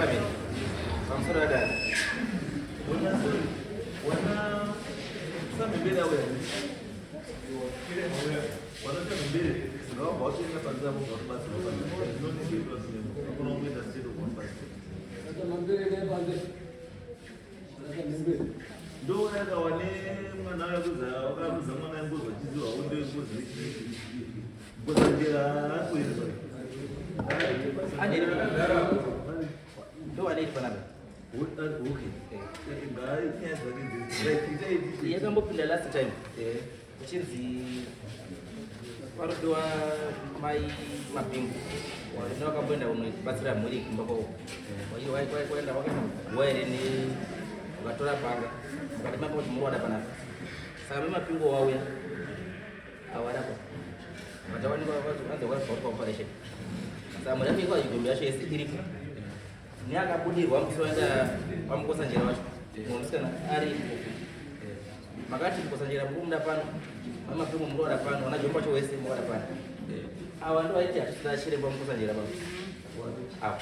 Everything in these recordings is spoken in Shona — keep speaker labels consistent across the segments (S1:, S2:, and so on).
S1: Changamire. Pamusoro yadare.
S2: Wana samembere auya. Wana samembere ngawabva watoenda panze apo vanobatsirwa panze. Hakuna kungoenda straight kunobatsirwa. Ndowayaka wane mwana wakaruza wakaruza mwana ngozi vachiziva unde ngozi ngozi njera akuenda.
S1: Ane ndo ane panapa.
S2: Okay. Ngainyaya dzake dziri.
S1: Yakambopinda last time. Kuchinzi parodiwa mai Mabingu. Ndo vakamboenda kunobatsira mhuri kumba kwavo. Waenda wakaenda guwa here ne vakatora panga. Mukati mapa kuti muri wada panapa. Saka mai Mapingo wauya. Awarapa. Vatawanikwa vanzi vakabva operation. Saka mhuri yacho iko yacho yese iripo. Neakabudirwa musi waenda waMukosanjera wacho. Mumwe musikana ari ikoko. Makati Mukosanjera muri kumuda pano, vaMapingo muri wada pano, vana Jombo wacho wese muri wada pano. Ava ndo vaiti hatisina chiremba Mukosanjera pano. Ava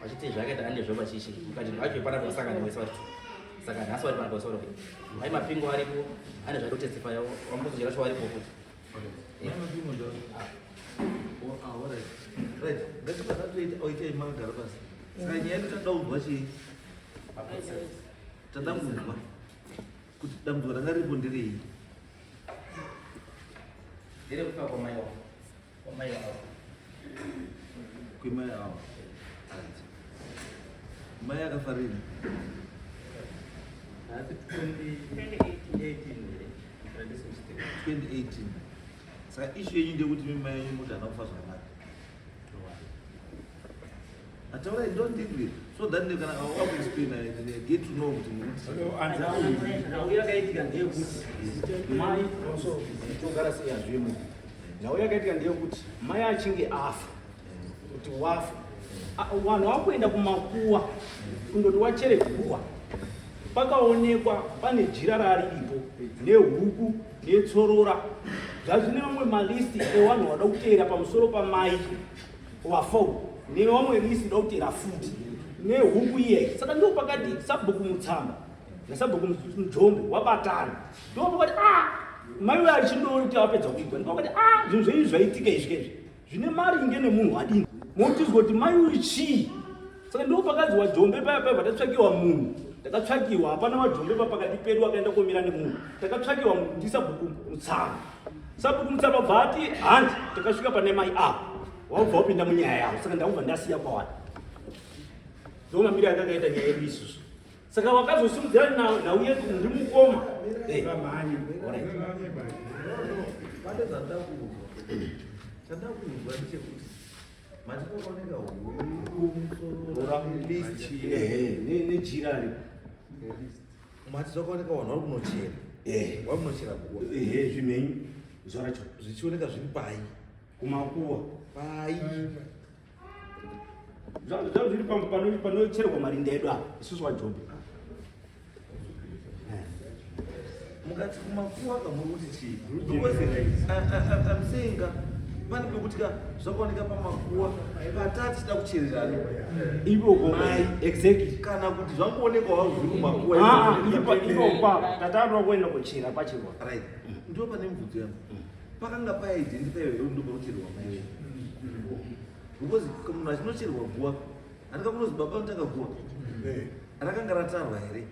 S1: vachiti zvakaita andizvo vachichi mukati vacho pana pasangano wese vari. Saka nhasi vari pano pasoro. Mai Mapingo aripo, ane zvari kutestify waMukosanjera wacho varipo futi.
S2: Mai Mapingo ndo. Oh, ah, all right. Right. Ngatipatatoita oitai makagara pasi. Saka nyaya yedu tinoda kunzwa chii? Tinoda kunzwa kuti dambudziko ranga riripo nderei?
S1: Nderekufa kwamai wavo. Kwamai wavo.
S2: Kwemai avo. Right. Mai akafa rini?
S1: Nhasi 2018 here?
S2: 2018. Saka issue yenyu ndeyekuti mimi mai yenyu muti haana kufa zvakanaka. Ataurai, don't think it. So that they can explain they get to know kuti mukuti.
S3: Nhau yakaitika ndeyekuti mai togara sei hazvimo. Nhau yakaitika ndeyekuti mai achinge afa, kuti wafa, vanhu vakuenda kumakuwa kundoti wachere guwa, pakaonekwa pane jira raripo nehuku netsorora, zvazvine mamwe malisti evanhu vada kuteera pamusoro pamai wafa nevamwe listi da kuteera futi nehuku iyeye. Saka ndo pakati sabhuku Mutsamba nasabhuku Mujombe wabatana, ndo pakati a mai uyo achindori kuti apedza kuigwa, ndo pakati a zvinhu zvenyu zvaitika izvi izvi zvine maringe nemunhu adini motizwa kuti mai uyu chii. Saka ndo pakadzi waJombe paya paya patatsvakiwa munhu, takatsvakiwa hapana waJombe pa pakati pedu akaenda komira nemunhu, takatsvakiwa ndisabhuku Mutsamba. Sabhuku Mutsamba bva ati handi, takasvika pane mai ava wabva wapinda munyaya yavo. Saka ndakubva ndasiya kwawani, ndo mamiri akakaita nyaya yedu isusu. Saka wakazosimudzira nhau yedu ndimukoma.
S2: Pane zvandida kunzwa. Chandida kunzwa ndechekuti mati pakaoneka huku, list,
S3: nejira ripo.
S2: Mati zvakaoneka vanhu vari kunochera. Vari kunochera guwa.
S3: Ehe, zvimenyu zuva racho.
S2: Zvichioneka zviri pai?
S3: Kumakuwa.
S2: Pai.
S3: Zvava zviri panocherwa marinda edu apa isusu waJombe.
S2: Mukati kumakuwa kamuri kuti chii? Because I'm saying ka pane pekuti ka zvakaoneka pamakuwa patati tida kuchererana
S3: ipoko.
S2: Mai.
S3: Exactly.
S2: Kana kuti zvangoonekwa zviri kumakuwa.
S3: Ah, ipo tatadwa kuenda kuchera pachirwa.
S2: Right, ndo pane mubvunzo yangu. Pakanga paidentify here ndo pakucherwa mai? Because munhu achinocherwa guwa, handika kunozi baba anotanga guwa rakanga ratarwa here?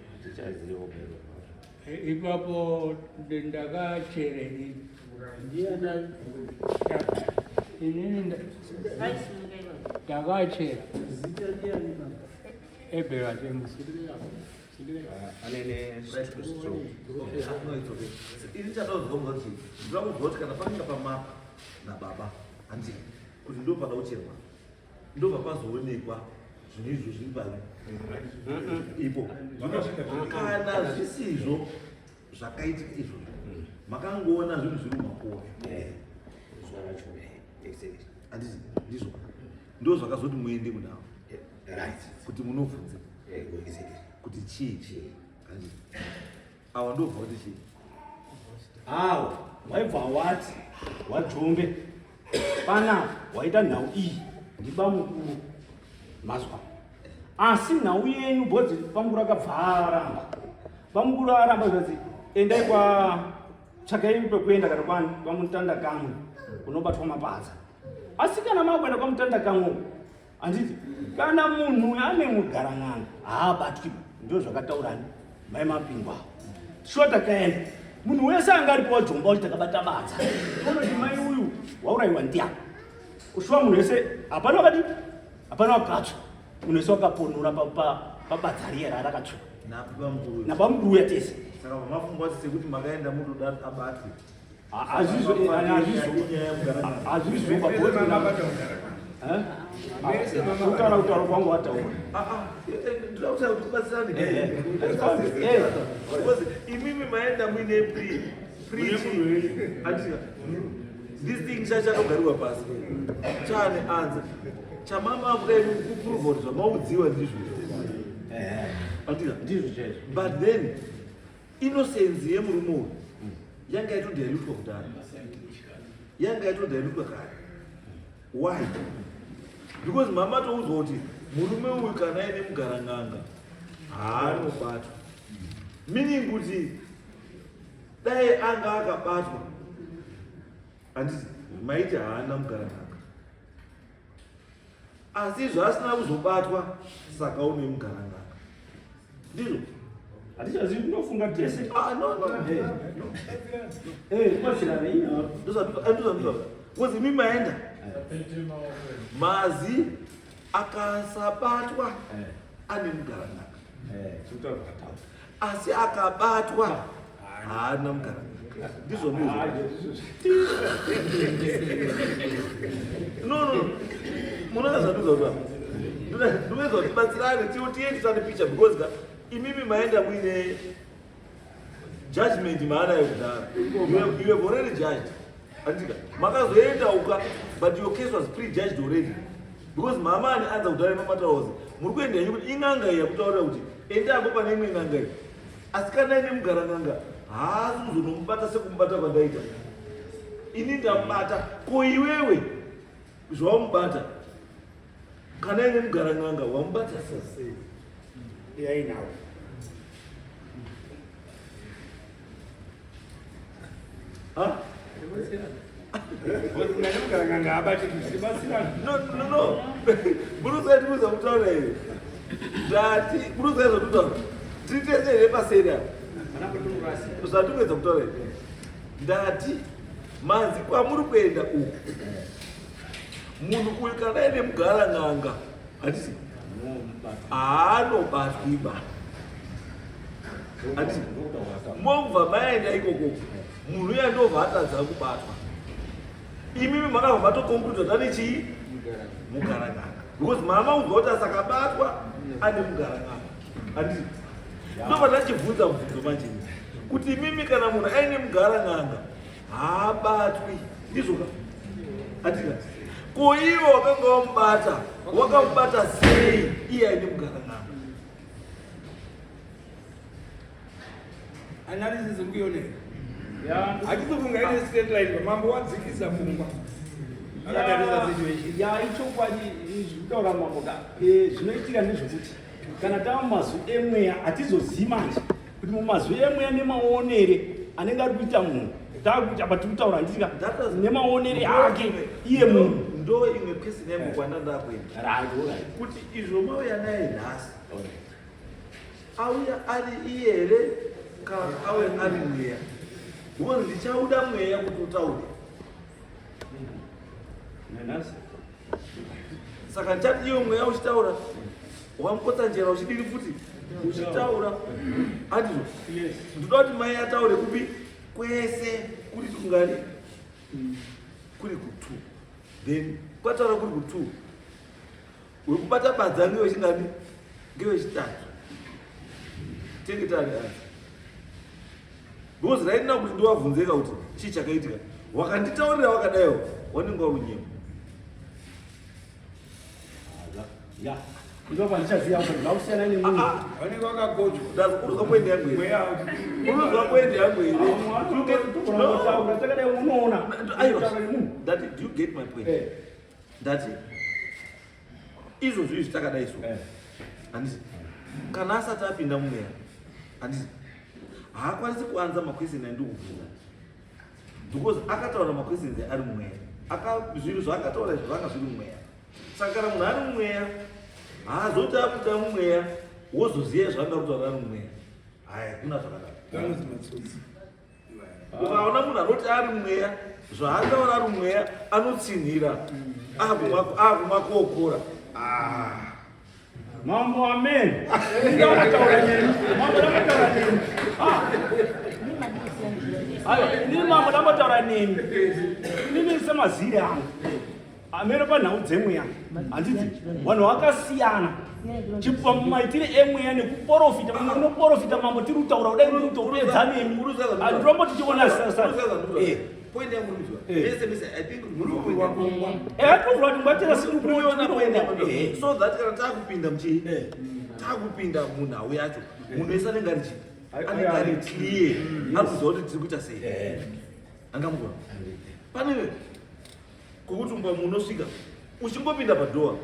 S4: Ipapo ndakachere inini, ndakachera Ebhera Temu.
S3: Anene.
S2: Okay, no, it's okay. Ini chadakuziva kuti ndinoda kunzwa kuti kana pakanga pamapa nababa, handiti kuti ndo pada kucherwa, ndobva pazoonekwa zvinhu izvo zviri pari ipo? Kana zvisizvo zvakaitika izvozvo, makangoona zvinhu zviri mumakuwa,
S3: Zuva racho, exactly.
S2: Handiti ndizvo ndo zvakazoti muende kudaro kuti munobvunze kuti chii chii? Handiti awa ndobva kuti chii?
S3: Awa waibva wati waJombe panapa waita nhau iyi ndibamukuru mazwa. Asi nhau yenyu bhodzi pamukuru akabva aramba. Pamukuru aramba zvanzi endai kwa tsvakai pekuenda kana kwani kwamutanda kamwe kunobatwa mapadza. Asi kana makuenda kwamutanda kamwe handiti kana munhu ane mugaran'anga haabatwi ndo zvakataurani mai mapingwa shuwa takaenda munhu wese anga aripo wajomba kuti takabata badza unoti mai uyu waurayiwa ndiani shuwa munhu wese hapana wakati hapana wakatsva munhu wese wakaponora pabadza riya raakatsva nabamukuru uya tese
S2: saka mafungwa sekuti makaenda mutoda abatwe
S3: hazvizvo kutaura kutaura kwangu wataura
S2: imimi maenda muine this thing chachatogarirwa pasi chane anza chamama kudai kuprova kuti zvamaudziwa ndizvo but then Innocence yemurume uyu yanga yatodhailutwa kudhara, yanga yatodhailutwa kare. Why? Because mama toudzwa kuti murume uyu kana aine mugarang'anga haanobatwa, meaning kuti dai anga akabatwa handiti maiti haana mugarang'anga asi zvaasina kuzobatwa saka une mugaranganga ndizvo
S3: hatichazivi kunofunga tese
S2: ah, no, no.
S3: Eh. Eh, kubatsirana ino
S2: ndozvandozva because imi maenda mazi akasabatwa
S3: eh.
S2: ane mugaranganga asi akabatwa haana mugaranganga ndizvo no no munoona zvandizoa ndinoedza kuti tibatsirane tiendisane picture because ka imimi maenda muine judgment maanayo kudhara you have already judged andika makazoenda uka but your case was prejudged already because mama ane anza kudhara imamataozi muri kuenda henyu kuti in'anga iyi yakutaurira kuti endako pane imwe n'anga iyi asi kana ine mugara n'anga haasi kuzonomubata sekumubata kwandaita ini ndamubata ko iwewe zvawamubata kana ine mugara n'anga wamubata sei
S3: yainawo
S2: No, no, no. Munoziva tikuza kutaura here? Ndati munoziva zvakutaura. Tiri tese here paseri apa? Zvatikuedza kutaura here? Ndati manzi kwamuri kuenda uku. Munhu uyu kana aine mugara n'anga, handiti? Haanobatwi ba. Handiti? Mobva maenda ikoko. Munhu uya ndobva atadza kubatwa. Imimi makabva matoconcluda tane chii? Mugaranganga. Because mama udzwa kuti asakabatwa ane mugaranganga. Handiti? Ndobva ndachibvunza mubvunzo manje kuti imimi kana munhu aine mugaranganga haabatwi ndizvo ka? Handiti? Ko iwe wakanga wamubata wakamubata sei iye aine mugaranganga?
S5: Analysis iri kuioneka. Hachitofunga ine straight line mambo wadzikisa pfungwa. Akatarisa situation.
S3: Ya ichokwadi zvekutaura mambo ka. Eh, zvinoitika ndezvekuti kana tava mumazwi emweya hatizozivi manje kuti mumazwi emweya nemaonere anenge ari kuita munhu takuti apa tiri kutaura handitika nemaonere ake iye munhu
S2: ndo imwe question yangu kwanda ndakuenda
S3: right, all right.
S2: kuti izvo mauya naye nhasi Auya ari iye here kana auya ari mweya? Because ndichauda mweya kuti utaure. Saka ndichati iwe mweya uchitaura wamukotsanjera uchidiri futi uchitaura andizvo ndinoda kuti mai ataure kupi kwese kuri kungani kuri kutu then kwataura kuri kutu Wekubata badza ngewechingani? Ngewechitatu. Tenge tari anzi. Because right now kuti ndiwabvunzeka kuti chii chakaitika. Wakanditaurira wakadaiwo wanenge warunyema.
S3: Ya. Ndipo pandichaziva kuti zvakusiyana nemunhu.
S2: Ah, ah.
S5: Vanenge vakagochwa.
S2: Unozwa poindi yangu here? Unozwa poindi yangu here?
S3: No. Takadai unoona.
S2: Aiwa. That do you get my point?
S3: Eh.
S2: Ndati izvozvi izvi takadai so.
S3: Eh.
S2: Handiti kana asati apinda mumweya, handiti haakwanisi kuanza maquestion andikubvunza, because akataura maquestions ari mumweya. Zvinhu zvaakataura izvo zvanga zviri mumweya. Saka kana munhu ari mumweya, haazoti abuda mumweya wozoziva zvaanga kutaura ari mumweya. Haya, kuna zvakadaro.
S5: Vanonzi matsotsi.
S2: Ukaona munhu anoti ari mweya, zvaataura ari mweya anotsinhira akumakokora.
S3: Mambo, amen. Ndakataura nemi. Mambo, ndakataura nemi. Ah. Ayo, inini mambo ndambotaura nemi. Inini semaziri angu. Ameno panhau dzemweya. Handiti vanhu vakasiyana. Chipa maitire emweya nekuporofita. Mumwe unoporofita, mambo, tiri kutaura kudai ndiri kutopedza nemi. Handirombo tichiona sasa.
S2: Point yangu ndizwa.
S3: Eh.
S2: Mese mese, I think muri point yangu.
S3: Tovhura kuti ngwatira siri.
S2: Unoiona point yangu. So that kana takupinda muchii, takupinda munhau yacho, munhu wese anenge ari chii, anenge ari clear, ari kuziva kuti tiri kuita sei. Angamugona pane kwekuti umba munosvika uchingopinda padoor,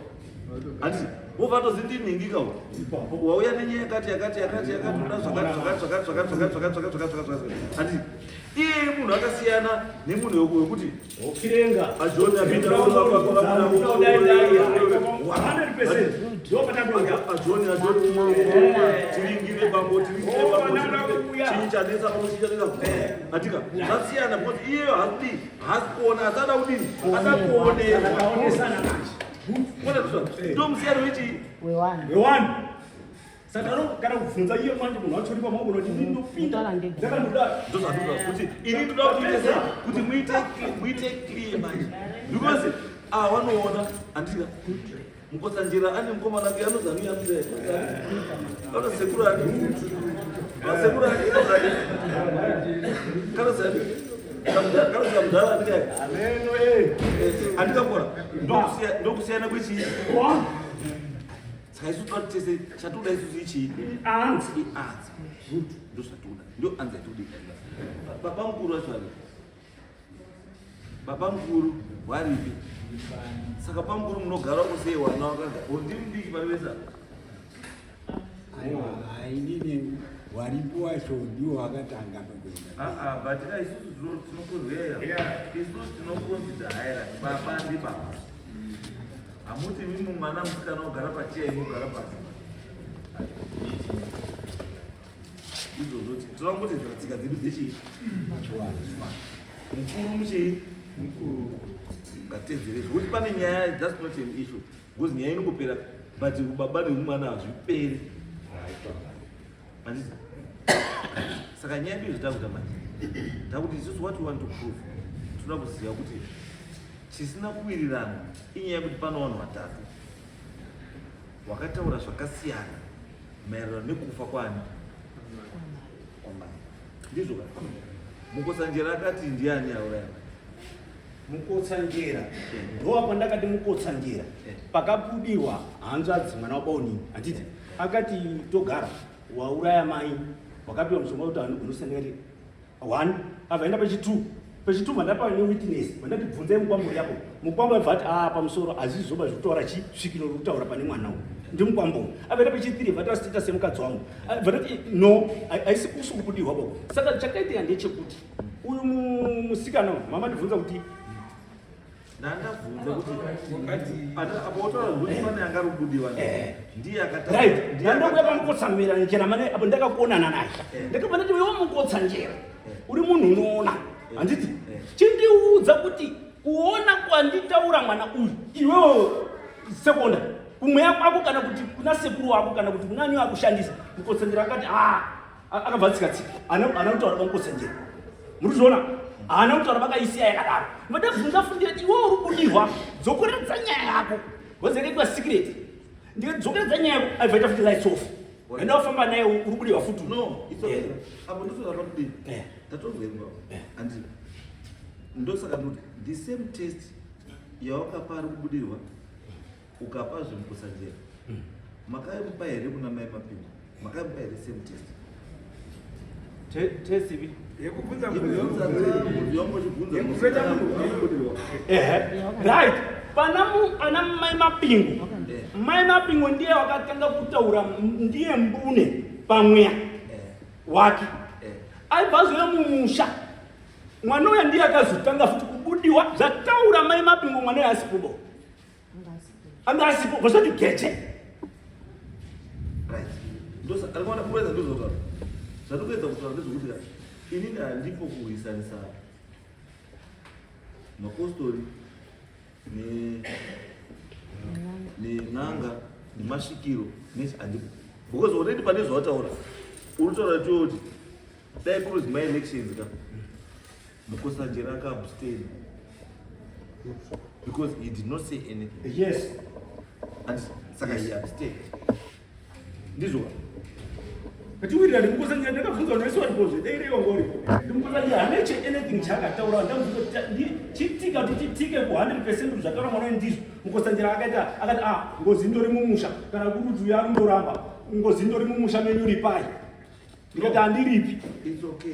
S2: handiti wobva tozi ndinhingika uku, wauya nenyaya yakati yakati yakati yakati, uda zvakati zvakati zvakati zvakati zvakati zvakati zvakati zvakati zvakati zvakati, handiti iye munhu akasiyana nemunhu wekuti
S3: Okirenga.
S2: Ajoni apinda.
S3: 100% ndopatatoya.
S2: Ajoni, ajoni, tiringire bambo, tiringire bambo, chii chanetsa bambo, chii chanetsa? Atika zvasiyana, because iyeyo haasi haasi kuona, asi ada kudini? Ada kuonekwa.
S3: Akaonesana manje.
S2: Kuona kuzwa ndo musiyano wechi
S6: Wewani.
S3: Wewani. Saka kana kubvunza iye manje, munhu wacho uri pamaoko, kuti ndinopinda ndakandoda.
S2: Ndozvatoda kuti ini ndoda kuti muite sei, kuti muite clear manje, because ah, wanoona andika Mukotsanjera ane mukomana ke anozi anuyamira, kana sekuru ani, kana sekuru ani, kana zani, kana zamudhara andika.
S3: Ameno eh.
S2: Andikakora ndokusiyana kwechii. Saka isu toda tese, chatoda isusu ichii?
S3: Anzi.
S2: Ianza ndozvatoda, ndo anza yatoda. Baba mukuru vacho vari, baba mukuru waripi? Saka pamukuru munogara kusei? Wana wakaga ndiri mudiki pane vese apa.
S7: Aiwa, hainini, waripo wacho ndiwo wakatanga pakuenda.
S2: Ah, but ka isusu tinokurweya, isusu tinoconsider hierarchy. Baba ndibaba. Hamuti mimi mwana musikana ogara pacheya, imi ogara pasi. Izvozvo tinongotedzera tsika dzedu dzechii, mukuru muchii, mukuru ngatitedzere zvekuti pane nyaya. That's not an issue, because nyaya inongopera, but ubaba neumwana hazviperi, handiti? Saka nyaya yedu zvatakuita manje, takuti isusu what we want to prove, toda kuziva kuti chisina kuwirirana inyaya yekuti pano vanhu vatatu wakataura zvakasiyana maererano nekufa kwani, kwamai. Ndizvo ka? Mukotsanjera akati ndiani auraya?
S3: Mukotsanjera ndowapo ndakati Mukotsanjera pakabudiwa hanzvadzi mwana wabaonini, handiti? Akati togara wauraya mai, wakapiwa mushonga kuti unosa. Ndikati one, abva enda pechi2. Pechi2 mandapa newitness, mandati bvunzai mukwambo yako. Mukwambo abva ati a pamusoro hazvizoba zvekutaura chi svikiro riri kutaura pane mwana uyu ndimukwambo. Abva enda pechi3, bva taura status yemukadzi wangu. Abva tati no, haisi kusi kubudirwa baba. Saka chakaitika ndechekuti uyu musikana uyu, mama ndibvunza kuti
S2: Ndandabvunza kuti apo wataura kuti pane anga ari kubudiwa ndiye akataura.
S3: Right, ndandokuya pamukotsanjera njera mane apo ndakakuonana naye. Ndakabva ndati, iwe Mukotsanjera, uri munhu unoona, handiti? Chindiudza kuti kuona kwanditaura mwana uyu, iwewe sekonda kumweya kwako, kana kuti kuna sekuru wako, kana kuti kuna ani akushandisa? Mukotsanjera akati a akabva tsika tsika, ana kutaura pamukotsanjera. Muri kuzviona, haana kutaura, vakaisiya yakadaro. Vandabvunza fundira, iwe uri kudirwa, dzokoredza nyaya yako, wazakaitwa secret. Ndikadzokeredza nyaya yako, aibva ita futi lights off. Enda wafamba naye, uri kudiwa futi.
S2: No, it's okay. Apo ndosaka pakudini, tatonzwa andii, ndosaka ndoti the same test yawakapa ari kubudirwa, ukapa zvemukusanjera, makaimupa here kuna mai Mapingo? Makaimupa here same test?
S1: Test ipi?
S5: Yekubvunza.
S2: Yekubvunza munhu yamuchibvunza.
S5: Yekubvunza munhu.
S2: Ari kubudirwa.
S3: Ehe, right. Pana ana mai Mapingo. Mai Mapingo ndiye wakatanga kutaura, ndiye mbune pamweya wake. Aibva azouya mumusha, mwana uya ndiye akazotanga futi kubudiwa. Zvataura Mai Mapingo, mwana uya asipobo, anga asipo vasati geche.
S2: Right, ndosaka kuedza, ndozvotaura zvandikuedza kutaura ndezvokuti ka inini handipo kurwisanisa mapostori nen'anga nemasvikiro nesi, handipo, because already pane zvawataura, uri kutaura kuti dai kuruzi maelections ka Mukosanjera akaabstain because he did not say anything. And saka he abstained, ndizvo?
S3: Atiwirirani. Mukosanjera, ndakabvunza vanhu vese varipozve, dai wanga uripo, Mukosanjera hane che anything chaakataura. Ndamubvunza kuti chitika kuti chitike ku100% kuti zvataura mwana uyu ndizvo. Mukosanjera akaita akati, "Ah, ngozi indori mumusha, kana kuri kuti uyo arindoramba ngozi indori mumusha menyu, ripai." Ndikati handiripi.
S2: It's okay.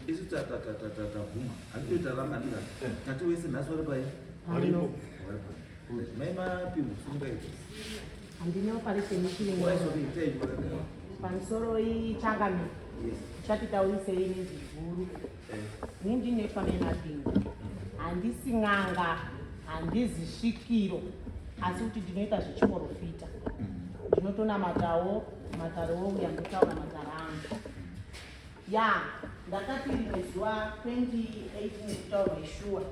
S2: Isu tabvuma, handitoita ramba, andika tati wese nhasi vari pai?
S3: Varipo.
S2: Mai Mapingo, sungai.
S6: Handina operation ichiringo. Pamusoro ichangami. Chati taurisei nezwi guru. Ini ndinoitwa Mai Mapingo, handisi n'anga, handizi svikiro, asi kuti ndinoita zvechiprofita. Ndinotonamatawo matare ouya, ndotaura matare angu. Ya, ndakati rimwe zuva 2018, kutaurwa ishuwa,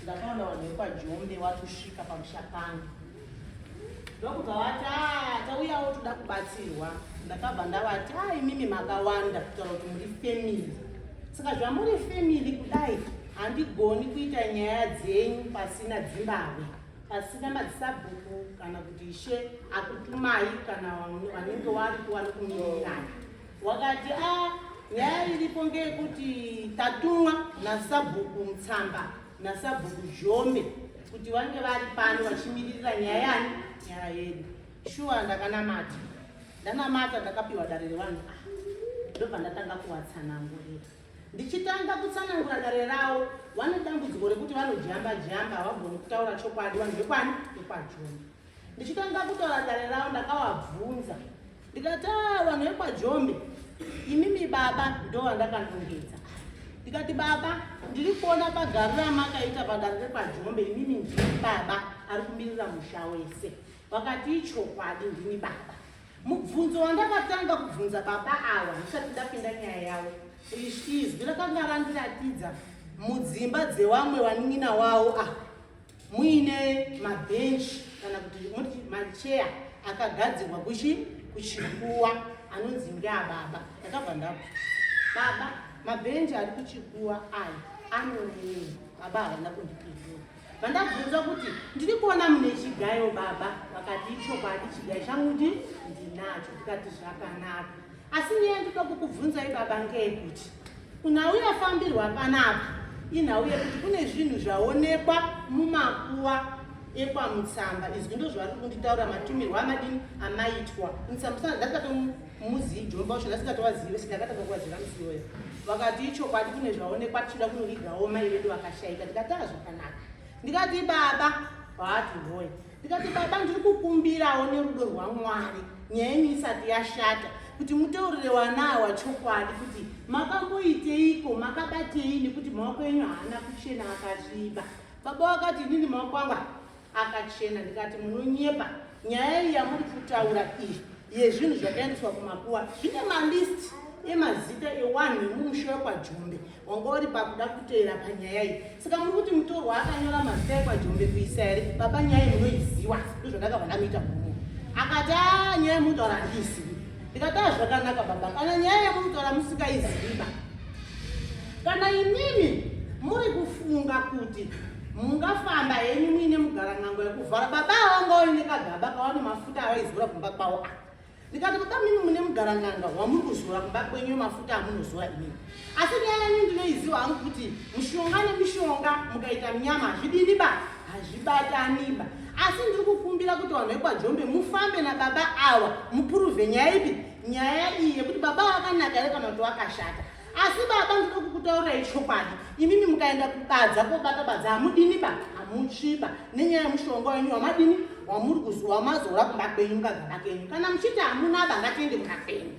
S6: ndakaona vanhu vekwaJombe wakusvika pamusha pangu, ndokubva vati, "Ah, tauyawo, toda kubatsirwa." Ndakabva ndavati, "A, imimi makawanda, kutaura kuti muri family, saka zvamuri family kudai, handigoni kuita nyaya dzenyu pasina dzimbahwe, pasina madzisabhuku kana kuti ishe akutumai kana vanenge varipo vanokumirirai." Wakati, "A, nyaya iripo ngeyekuti tatumwa nasabhuku Mutsamba nasabhuku Jombe kuti vange vari pano vachimiririra nyaya yani, nyaya yedu." Shuwa, ndakanamata, ndanamata, ndakapiwa dare revanhu ava, ndobva ndatanga kuvatsanangurira. Ndichitanga kutsanangura dare ravo, vane dambudziko rekuti vanojamba jamba, havagoni kutaura chokwadi vanhu vekwani, vekwaJombe. Ndichitanga kutaura dare ravo, ndakavabvunza ndikati, "Ah, vanhu vekwaJombe, imimi baba," ndo vandakandongedza, ndikati, "Baba, ndiri kuona pagaro ramakaita padare rekwaJombe, imimi ndini baba ari kumirira musha wese." Vakati, "Ichokwadi, ndini baba." Mubvunzo wandakatanga kubvunza baba ava ndisati ndapinda nyaya yavo, izwi rakanga randiratidza mudzimba dzewamwe vanin'ina wavo ah muine mabhenji kana kuti muti macheya akagadzirwa kuchikuwa anonzi ngeababa. Ndakabva ndabva, "Baba, mabhenji ari kuchikuwa aya anorevei?" Baba havana kundipindura. Vandabvunza kuti, "Ndiri kuona mune chigayo, baba." Vakati, "Ichokwadi, chigayo changu ndinacho." Ndikati, "Zvakanaka, asi nyaya ndinoda kukubvunzai baba ngeyekuti nhau yafambirwa panapa inhau yekuti kune zvinhu zvaonekwa mumakuwa ekwaMutsamba." Izwi ndozvavari kunditaura, matumirwo amadini amaitwa Mutsamba ndasingatomuzivi, Jomba wacho ndasingatovazivi, sindakatanga kuvaziva musi iyoyo. Vakati, "Ichokwadi, kune zvaonekwa, tichida kunovigawo mai vedu vakashaika." Ndikati, "A, zvakanaka." Ndikati, "Baba," vaati, "Hoye." Ndikati, "Baba, ndiri kukumbirawo nerudo rwaMwari, nyaya yenyu isati yashata, kuti muteurire wana awa chokwadi kuti makamboiteiko, makabatei, nekuti maoko enyu haana kuchena, akasviba." Baba vakati, "Inini maoko angu akachena." Ndikati, "Munonyepa. Nyaya iyi yamuri kutaura iyi yezvinhu zvakaendeswa kumakuwa, zvine malist emazita ewanhu emumusha wekwaJombe wanga uri pakuda kuteera panyaya iyi. Saka muri kuti mutorwa akanyora mazita ekwaJombe kuisa here? Baba, nyaya iyi munoiziwa." Ndozvandakabva ndamuita murume. Akati, "A, nyaya yemutaura handiizivi." Ndikati, "A, zvakanaka baba, kana nyaya yemutaura musingaizivi ba, kana imimi muri kufunga kuti mungafamba henyu muine mugaran'ango yekuvhara," baba vanga vaine kagaba kavane mafuta avaizora kumba kwavo. A, ndikati, "Baba, mimi mune mugaran'anga wamuri kuzora kumba kwenyu, mafuta amunozora imimi, asi nyaya yenyu ndinoiziva hangu kuti mushonga nemishonga mukaita munyama hazvidini ba, hazvibatani ba. Asi ndiri kukumbira kuti vanhu vekwaJombe mufambe nababa ava, mupuruvhe nyaya ipi, nyaya iyi yekuti baba vakanaka here kana kuti vakashata. Asi baba, ndinoda kukutaurirai chokwadi, imimi mukaenda kubadza kobata badza, hamudini ba, hamutsviba nenyaya yemushonga wenyu wamadini." wamuri wamazora kumba kwenyu mukagara kenyu. Kana muchiti hamuna ba, ngatiende kumba kwenyu.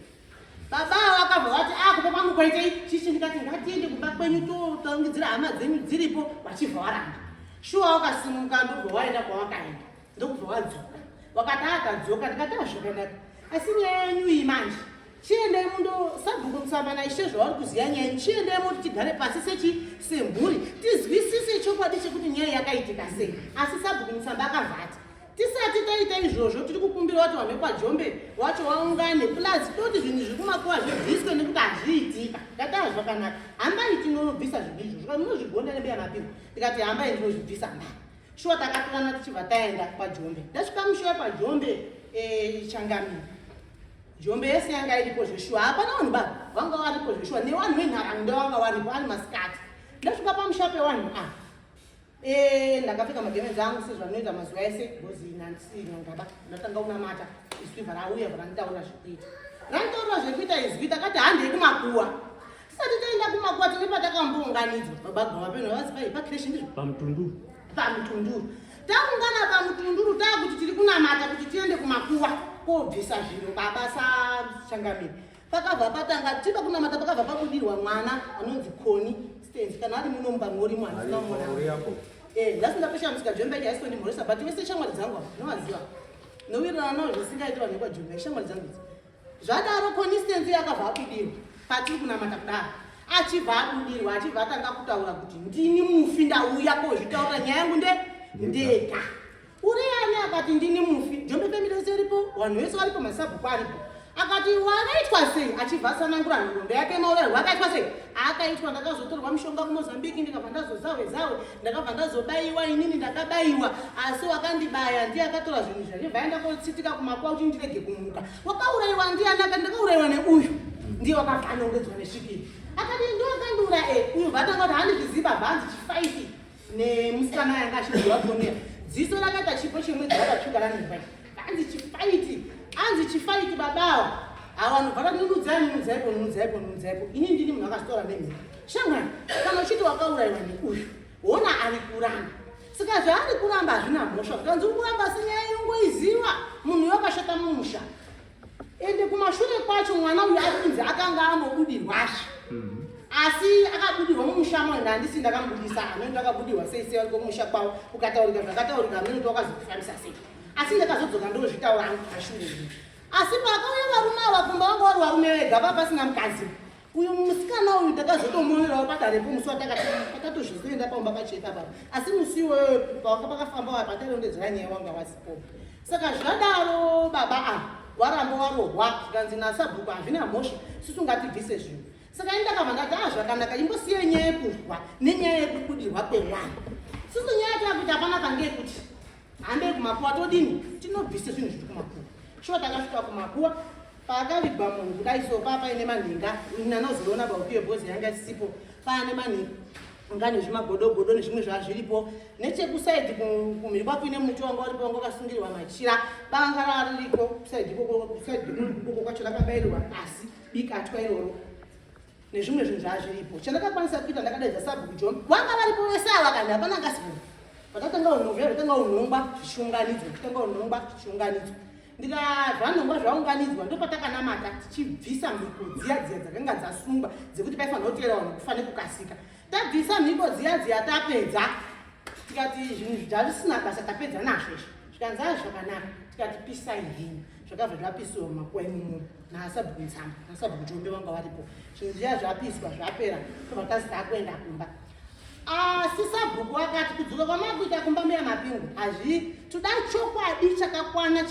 S6: Baba ava vakabva vati, a kumba kwangu kwaitei chichi? Ndikati ngatiende kumba kwenyu totangidzira hama dzenyu dziripo. Vachibva waramba. Shuwa wakasimuka, ndobva waenda kwawakaenda, ndokubva wadzoka. Wakati akadzoka, ndikati azvakanaka, asi nyaya yenyu iyi manje, chiendai mundo sabhuku Mutsamba naishe zvavari kuziva nyaya yenyu. Chiendai muti tigare pasi sechi semhuri tizwisise chokwadi chekuti nyaya yakaitika sei. Asi sabhuku Mutsamba akavhati tisati taita izvozvo, tiri kukumbira kuti vanhu vekwaJombe wacho waungane, plus toti zvinhu zviri kumakuva zvibviswe nekuti hazviitika. Ndati zvakanaka, hambai tinobvisa zvinhu izvozvo, munozvigona nembuya Mapingo. Ndikati hambai ndinozvibvisa mba. Shuwa takatorana tichibva taenda kwaJombe. Ndasvika musha wekwaJombe, changamire, Jombe yese yanga iripo zveshuwa, hapana vanhu baba vanga varipo zveshuwa, nevanhu venharaunda vanga varipo. Ari masikati, ndasvika pamusha pevanhu ava, ndakapfeka magemenzi angu sezvanoita mazuva ese, because nandisi ngaba ndatanga kunamata. Izwi bva rauya, bva randitaura zvekuita, randitaura zvekuita izwi. Takati handei kumakuwa. Tisati taenda kumakuwa, tine patakambounganidzwa, baba Gava peno vazi pai pakreshi ndizvo.
S3: Pamutunduru.
S6: Pamutunduru. Taungana pamutunduru, taakuti tiri kunamata kuti tiende kumakuwa kobvisa zviro. Baba sachangamiri, pakabva patanga tiba kunamata, pakabva pabudirwa mwana anonzi Koni Stens. Kana ari muno mubamwe urimo, handisina mumona. Nhasi ndatoshamisika, Jombe yacho haisitondimhoresa, but vese shamwari dzangu ava novaziva, nowirirana navo zvisingaiti. Vanhu vekwaJombe, shamwari dzangu idzi. Zvadaro, Constance yakabva abudirwa patiri kunamata kudaro. Achibva abudirwa, achibva atanga kutaura kuti ndini mufi, ndauya kozvitaura nyaya yangu nde ndega. Uri ani? Akati ndini mufi. Jombe family yese iripo, vanhu vese varipo, masabhuku aripo. Akati wakaitwa sei? Achibva asanangura nhoroondo yake, maurayirwo akaitwa sei, akaitwa. Ndakazotorwa mishonga kuMozambiki, ndikabva ndazozawe zawe, ndakabva ndazobayiwa. Inini ndakabayiwa, asi wakandibaya ndiye akatora zvinhu zvachibva aenda kotsitika kumakuwa kuti ndirege kumuka. Wakaurayiwa ndiani? Akati ndakaurayiwa neuyu, ndiye wakabva anongedzwa nesvikiro. Akati ndiwakandiura e uyu. Vatanga kuti handizviziva, bvanzi chifaiti nemusikana yanga achiziva Konia, dziso rakaita chipo chemwedzi wakatsvuka ranirwa. Anzi chifaiti, anzi chifaiti. Babawa avanhu bva vanunudzai, nunudzaipo, nunudzaipo, nunudzaipo. Ini ndini munhu akazvitora nemhiko. Shamwari, kana uchiti wakaurayiwa neuyu, hona ari kuramba. Saka zvaari kuramba hazvina mhosva. Zvikanzi uri kuramba, asi nyaya yongoiziva munhu wakashata mumusha. Ende kumashure kwacho mwana uyu ari kunzi akanga ambobudirwazve, asi akabudirwa mumusha mo, handisi ndakamubudisa, amene akabudirwa sei sei, variko kumusha kwavo, kukataurika zvakataurika, amene kuti wakazokufambisa sei, asi ndakazodzoka ndozvitaura hangu pashure. Asi pakauya varume ava kumba, vanga vari varume vega, pa pasina mukadzi uyu. Musikana uyu ndakazotomuonerawo padarepo musi watakati patatozvizoenda paumba pacheka papa, asi musi iwoyo pawanga pakafamba patarondedzera nyaya wanga wasipo. Saka zvadaro, baba ava waramba warohwa, zvikanzi nasabhuku hazvina mhosva, susu ngatibvise zvinhu. Saka ini ndakabva ndati a zvakanaka, imbosiye nyaya yekurwa nenyaya yekubudirwa kwemwana. Susu nyaya takuti hapana pange yekuti handei kumakuwa, todini, tinobvise zvinhu zviri kumakuwa. Shuwa takasvika kumakuwa, paakavigwa munhu kudai so, paa paine manhinga nanozoona paukiyo bhozi yanga isipo, paane manhinga nezvimagodogodo nezvimwe zvazviripo. Nechekusaidhi kumhiri kwakuine muti wanga uripo, wanga wakasungirirwa machira. Banga raririko kusaidhi ikoko, kusaidhi ikoko kwacho rakabayirirwa pasi bikatwa iroro nezvimwe zvinhu zvazviripo. Chandakakwanisa kuita, ndakadaidza sabhuku John, vanga varipo vese ava, kandi hapana angasipo. Patatanga unhongwa, zvatanga unhongwa zvichiunganidzwa, zvitanga unhongwa zvichiunganidzwa, ndikazvanhongwa zvaunganidzwa, ndopatakanamata tichibvisa mhiko dziya dziya dzakanga dzasungwa dzekuti paifanira kutera vanhu kufa nekukasika. Tabvisa mhiko dziya dziya, tapedza, tikati zvinhu zvavisina basa, tapedza nazvo izvi. Zvikanzi a zvakanaka. Tikati pisai henyu. Zvakabva zvapisiwa mumakuwa imomo naasabhuku Mutsamba nasabhuku Jombe vanga varipo. Zvinhu zviya zvapiswa, zvapera, tobva tazi takuenda kumba. Asi sabhuku akati kudzoka kwamakuita kumba, mbuya Mapingo, hazvi toda chokwadi chakakwana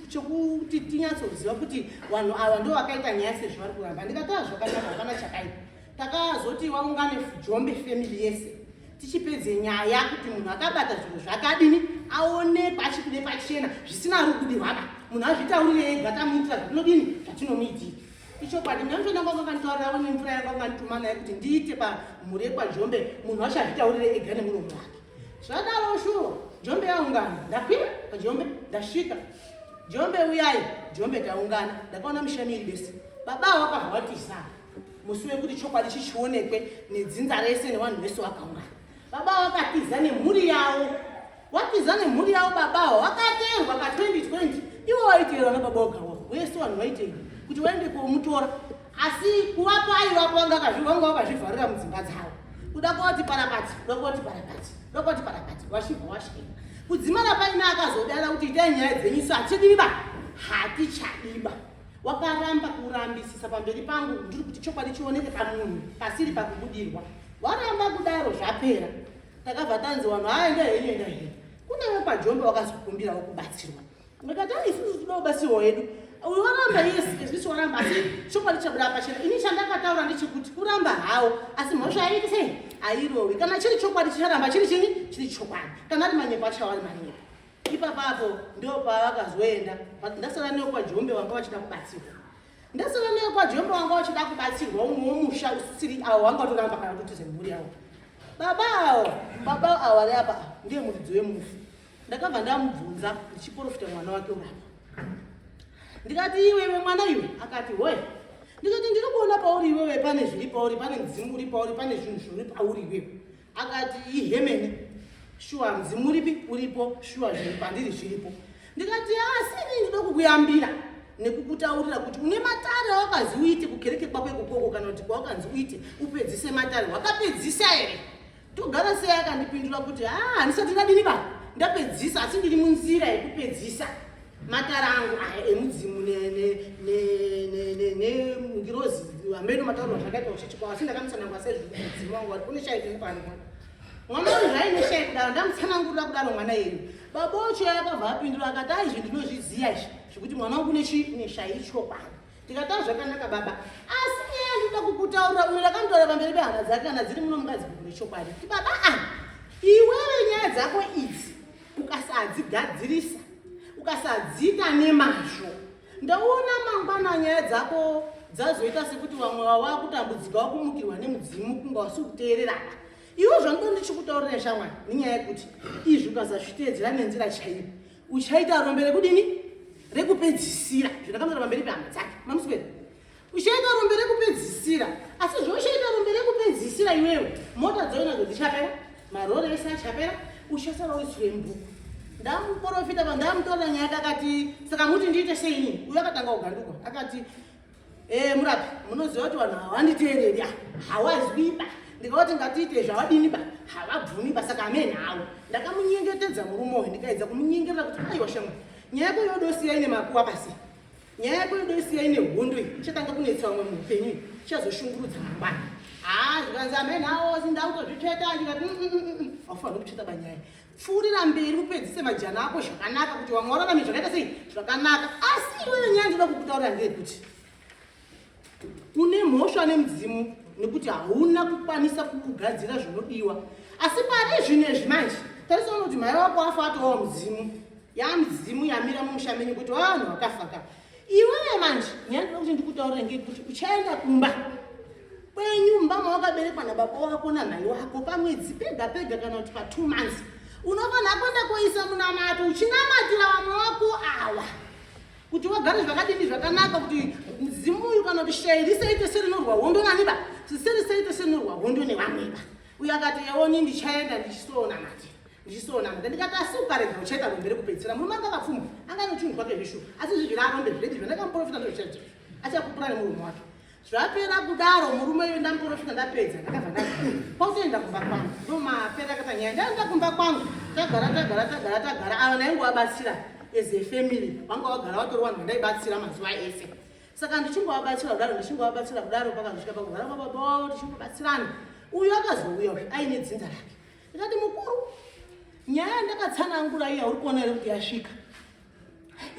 S6: chekuti tinyatsoziva kuti vanhu ava ndo vakaita nyaya sezvo vari kuramba. Ndikataura zvakanaka, hapana chakaipa. Takazoti waungane Jombe family yese, tichipedze nyaya kuti munhu akabata zvinhu zvakadini aonekwa, achibude pachena zvisina rubudirwaba. Munhu azvitaurire ega, tamuitira zvatinodini, zvatinomuitira. Ichokwadi nyanzonanga kwakanditaurira nemvura yanga kwakandituma naye kuti ndiite pamhuri yekwaJombe, munhu wacho azvitaurire ega nemuromo wake. Zvadaro, shuwa Jombe yaungana, ndakwira paJombe, ndasvika, Jombe uyai, Jombe taungana. Ndakaona misha miiri bese. Baba wakabva watiza musi wekuti chokwadi chichionekwe nedzinza rese nevanhu vese vakaungana. Baba vakatiza nemhuri yavo. Watiza nemhuri yavo baba avo vakateerwa ka 2020 ivo vaiteerwa nababa wogawa wese vanhu vaiteerwa kuti vaende komutora asi kuvapo aivapo vanga vanga vakazvivharira mudzimba dzavo kuda koti parapati kuda koti parapati kuda koti parapati vachibva wasvika kudzimara paine akazodana kuti itai nyaya dzenyu isu hatichadiba hatichadiba wakaramba kurambisisa pamberi pangu ndiri kuti chokwadi chioneke pamunhu pasiri pakubudirwa waramba kudaro zvapera Takabva tanzi vanhu haa enda henyu enda henyu. Kune vekwaJombe vakazokumbirawo kubatsirwa. Ndikati ah isusu toda kubatsirwa hedu. Uyu waramba yes isusu waramba asi chokwadi chabuda pachena. Ini chandakataura ndechekuti kuramba hawo asi mhosva haiiti sei hairovi. Kana chiri chokwadi chicharamba chiri chini chiri chokwadi. Kana ari manyepo achawa ari manyepo. Ipapapo ndo pavakazoenda ndasara nekwaJombe vanga vachida kubatsirwa. Ndasara nekwaJombe vanga vachida kubatsirwa umwe womusha usiri awo wanga watoramba kana kuti zemhuri yawo. Baba awo, baba awo ari apa ndiye muridzi wemufi. Ndakabva ndamubvunza ndichiporofita mwana wake urapa. Ndikati iwe iwe mwana iwe, akati hoye. Ndikati ndiri kuona pauri iwewe pane zviri pauri, pane mudzimu uri pauri, pane zvinhu zviri pauri iwewe. Akati ihemene. Shuwa mudzimu uripi? Uripo, shuwa zviri pandiri zviripo. Ndikati asi ini ndinoda kukuyambira nekukutaurira kuti une matare awakazi uite kukereke kwako ikokoko kana kuti kwawakanzi uite upedzise matare wakapedzisa here togara sei akandipindura kuti haa ah, handisati ndadini ba ndapedzisa asi ndiri munzira yekupedzisa matare angu aya emudzimu nengirozi hameno mataurwa zvakaitwa kuchechi kwavo asi ndakamutsanangura sezvmudzimu wangu wati kune shaitepano mwana uyu zvaine shai kudaro ndamutsanangurira kudaro mwana iyeyu Baba wacho akabva apindura akati ai izvi ndinozviziva izvi zvekuti mwana wangu neshai ichokwadi. Ndikati ah zvakanaka baba asi nyaya ndinoda kukutaurira uyo ndakamutaura pamberi pehama dzake kana dziri muno mukadzi chokwadi kuti baba ah iwewe nyaya dzako idzi ukasadzigadzirisa ukasadziita nemazvo ndaona mangwana nyaya dzako dzazoita sekuti vamwe vavakutambudzika wakumukirwa nemudzimu kunga wasi kuteererana Iwe zvandinoda ndichikutaurira shamwari nenyaya yekuti izvi ukasazviteedzera nenzira chaiyo uchaita rombe rekudini rekupedzisira zvindakamutora pamberi pehama dzake mamuswera uchaita rombe rekupedzisira asi zvauchaita rombe rekupedzisira iwewe mota dzayo nadzo dzichapera marori ese achapera uchasara uiswe mbuku ndamuprofita pandamutorera nyaya akati saka muti ndiite sei inini uyo akatanga kuganduka akati Eh, murapi munoziva kuti vanhu havanditeereri ah, hawazwi ba ndikavati ngatiite zvavadini ba havabvumi ba saka amene hawo ndakamunyengetedza murume uyu ndikaedza kumunyengerera kuti aiwa shamwa nyaya yako yodosiya ine makuwa pasi nyaya yako yodosiya ine hondo iyi ichatanga kunetsa vamwe muupenyu iyi ichazoshungurudza mangwana haa zvikanzi amene hawo sindakutozvitsveta ndikati mm, mm, mm, haufaniri kutsveta banyaya Pfuurira mberi upedzise majana ako zvakanaka kuti vamwe vararame zvakaita sei zvakanaka. Asi iwewe nyaya ndinoda kukutaurira ndeyekuti une mhosva nemudzimu nekuti hauna kukwanisa kugadzira zvinodiwa. Asi pari zvino izvi manje tarisa kuti mai wako afa atovawo mudzimu yamudzimu yamira mumusha menyu kuti vanhu vakafa ka iwewe manje nyaya ndinoda kuti ndikutaurire ngekuti uchaenda kumba kwenyu mumba mawakaberekwa nababa wako namai wako pamwedzi pega pega kana kuti patwo months unofanira kuenda koisa munamato uchinamatira vamwe wako awa kuti wagare zvakadini zvakanaka kuti mudzimu uyu kana kuti shai risaite serinorwa hondo nani ba serisaite serinorwa hondo nevamwe ba uyo akati eoni ndichaenda ndichisoonamati ndichisoonamata ndikati asi ukarega uchaita rombe rekupedzisira murume anga akapfuma anga ane chinhu kwake zvishu asi izvi zvirarombe zviredi zvandakamuprofita ndozvichaita achapupura nemurume wake Zvapera kudaro murume uyu ndamuporofita ndapedza ndakabva ndati kwakutoenda kumba kwangu ndomapera akata nyaya ndaenda kumba kwangu tagara tagara tagara tagara ava ndaingovabatsira as a family vanga vagara vatori vanhu vandaibatsira mazuva ese saka ndichingovabatsira kudaro ndichingovabatsira kudaro pakazosvika pakugara kwababa wavo tichingobatsirana uyu akazouya uyu aine dzinza rake ndikati mukuru nyaya yandakatsanangura iya uri kuona here kuti yasvika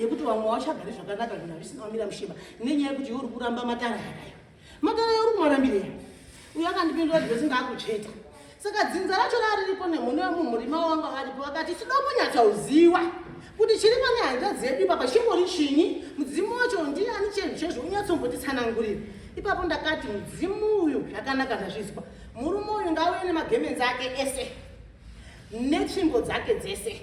S6: yekuti vamwe vachagare zvakanaka zvinhu hazvisina kumira musheba nenyaya yekuti iwe uri kuramba matara yakayo matara uri kumarambirei uyo akandipindura kuti vese ndaakutsveta saka dzinza racho rariripo nemhune wemumurima wanga varipo vakati tinombonyatsa uziwa kuti chiri pane hanzvadzi yedu ipapa chimbori chinyi mudzimu wacho ndiani chenhu chezvo unyatsombotitsanangurira ipapo ndakati mudzimu uyu zvakanaka ndazvizwa murume uyu ngauye nemagemenzi ake ese netsvimbo dzake dzese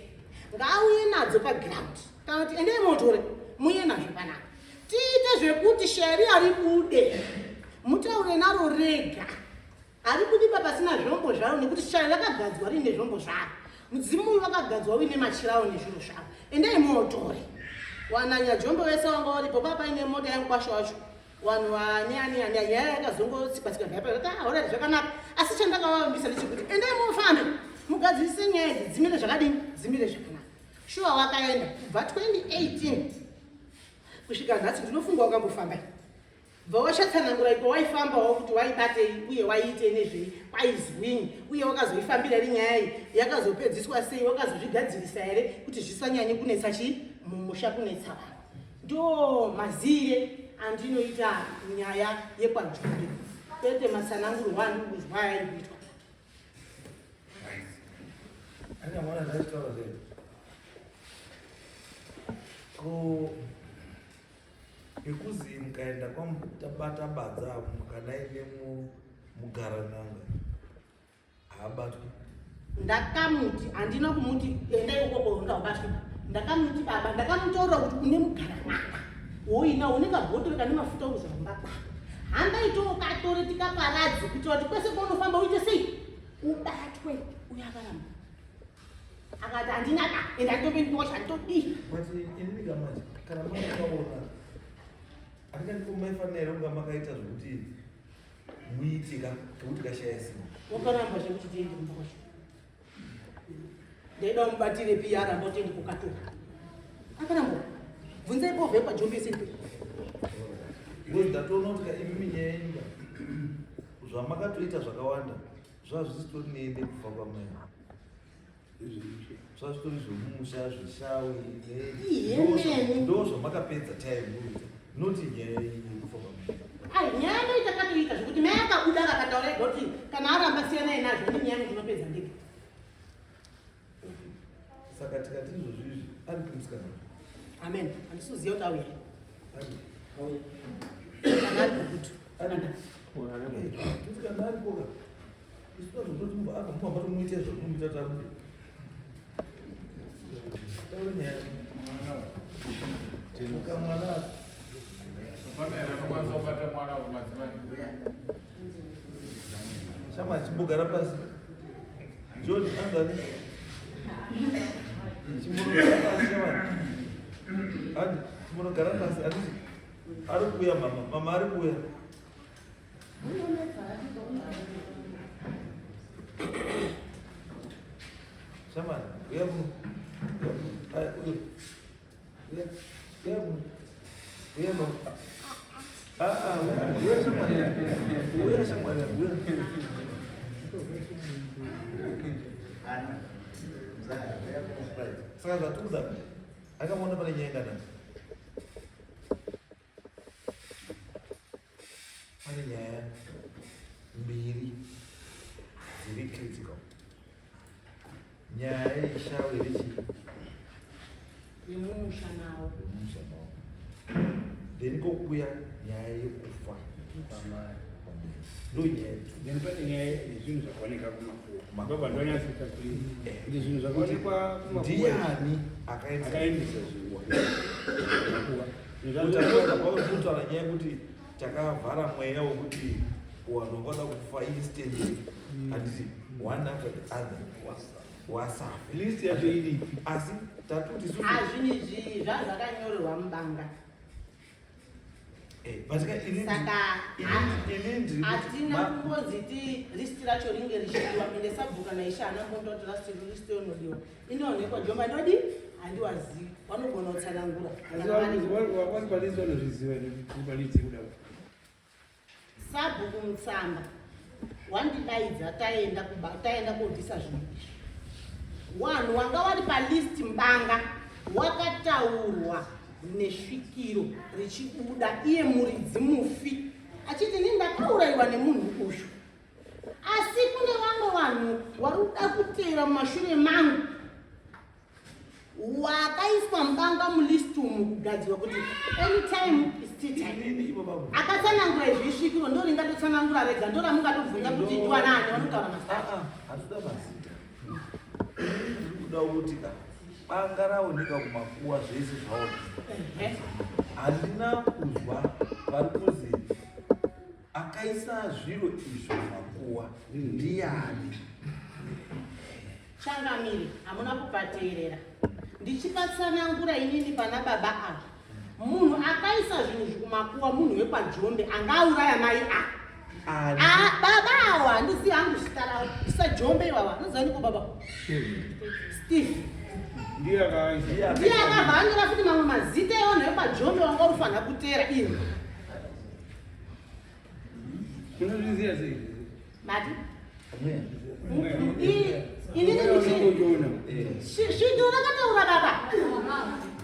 S6: ngaauye nadzo paground kana kuti endei motore muye nazvo panapa tiite zvekuti sheri haribude mutaure naro rega haribudi pa pasina zvombo zvaro nekuti shari rakagadzwa riine zvombo zvaro Mudzimu uyu wakagadzwa uine machirawo nezviro zvavo. Endai muotore. Wananyajombo vese wanga waripo papa ine mota yangu kwasho wacho. Vanhu vane ani ani nyaya yakazongotsikwa-tsika zvaipa ah alright zvakanaka. Asi chandakavavimbisa ndechekuti endai mufambe mugadzirise nyaya idzi dzimire zvakadini dzimire zvakanaka. Shuwa wakaenda kubva 2018 kusvika nhasi ndinofunga wakambofamba. Bva wachatsanangura iko waifambawo kuti waibatei uye waiitei nezvei kwaizwini uye wakazoifambira iri nyaya iyi yakazopedziswa sei wakazozvigadzirisa here kuti zvisanyanye kunetsa chii mumusha kunetsa vanhu. Ndo mazire andinoita nyaya yekwaJumbe kwete matsanangurwo andiri kuzwa ayari kuitwa.
S2: Andingamona ndachitaura zvedu. Ko ekuzi mukaenda kwamutabata badza mukanai nemugara n'anga haabatwi.
S6: Ndakamuti handina kumuti endai ukoko ungabatwi. Ndakamuti baba ndakamutaurira kuti une mugara n'anga woina une kabhotoro kane mafuta okuzora kumba kwako. Hambai tookatore tikaparadze kuitira kuti kwese kwaunofamba uite sei ubatwe. Uyo akaramba akati handina ka ende handitombe ndosha handitodii.
S2: But inini manje kana makaona handingandiko maifanira here kunga makaita zvokuti muite ka kekuti kashaya simba.
S6: Wakaramba zvekuti tiende kumba kwacho. Ndaida umubatire piya aramba kuti tiende kukatora. Akaramba. Bvunzai povhe paJombe SNP.
S2: Because ndatoona kuti ka imimi nyaya yenyu ka zvamakatoita zvakawanda zvazvisitori nekufa kwamai. Zvazvitori zvomumusha zveshawi
S6: Iye mene.
S2: ndo zvamakapedza time muita not nyaya yekufa kwamai.
S6: Ai nyaya ndoita katoita zvekuti mai akabuda akataura ega kuti kana aramba siyanai nazvo ini nyaya ndinopedza ndega.
S2: Saka tikati izvozvo izvi ari kumusikana.
S6: Amen. Handisi kuziva kuti auya.
S2: Ari.
S6: Auya. Kana ari kugutu.
S2: Ari. Musikana ariko ka. Isu tazototi mubva abva mubva matomuita zvamunomuita tabude. Taura nyaya. Mukamwana shama chimbogara pasi. John anzani. Chimbogara pasi shama. Andi chimbogara pasi anditi ari kuuya mama. Mama ari kuuya. Shama, uya kuno. Uya uya. Uya. Uya kuno. Uya mama. Ah ah, uya shama. Uya shama, uya. Right. Saka zvatikuda akaona pane nyaya ngana. Pane nyaya mbiri dziri critical. Nyaya yeshawe rechii
S6: Nemumusha nawo.
S2: yemumusha mawo. Then kokuya nyaya yekufa kwamai. Ndo nyaya
S5: Then pane nyaya yezvinhu zvakaoneka kumakuva. Ndobva ndonyatsoita kuti zvinhu zvakaonekwa kumakuva
S2: ndiani akaendesa
S5: akaendesa zvinhu kumakuva.
S2: kutaura nyaya yekuti takavhara mweya wekuti vanhu vangada kufa instantly handiti one after the other wasafa.
S5: List yacho iripi?
S2: Asi tatuti isusu
S6: Azvinhu izvi zvazvakanyorerwa mubanga.
S2: But ka ini
S6: Saka
S2: ini ndiri kuti
S6: hatina kungozi ti list racho ringe richidiwa ende sabhuka naishe haana kumbondoti list inodiwa. Inoonekwa Jomba ndodi handiwazivi vanogona kutsanangura.
S5: Asi
S6: Kana vari
S5: vari palist vanozviziva kuti palist kuda.
S6: Sabhuku Mutsamba wandidaidza taenda kuba taenda kobvisa zvinhu izvi. Vanhu wanga vari palist mbanga wakataurwa nesvikiro richibuda iye muridzi mufi achiti ini ndakaurayiwa nemunhu uyu asi kune vamwe vanhu vari kuda kuteera mumashure mangu wakaiswa mbanga mulist umu kugadzirwa kuti anytime is tea time.
S2: Inini ivo baba.
S6: Akatsanangura izvi isvikiro ndo ringatotsanangura rega ndo ramungatobvunza kuti ndiwanani vanotaura mazita.
S2: Ah ah, hatikuda mazita. Inini ndiri kuda kuti ka banga raoneka kumakuwa zvese zvaoneka. Handina kuzwa vari kuzi akaisa zviro izvo makuwa ndiani.
S6: Changamire, hamuna kupateerera. Ndichipatsanangura inini pana baba ava. Munhu akaisa zvinhu zvikumakuwa munhu wekwaJombe angauraya mai ava. Ah, baba awa handizivi hangu zita ravo. Sajombe ivava. Anoziva niko baba? Steve.
S5: Ndiye akaisa.
S6: Ndiye akabva anyora futi mamwe mazita evanhu vekwaJombe vanga uri kuteera ini.
S5: Unozviziva sei?
S6: Mati? Inini ndichi rakataura baba.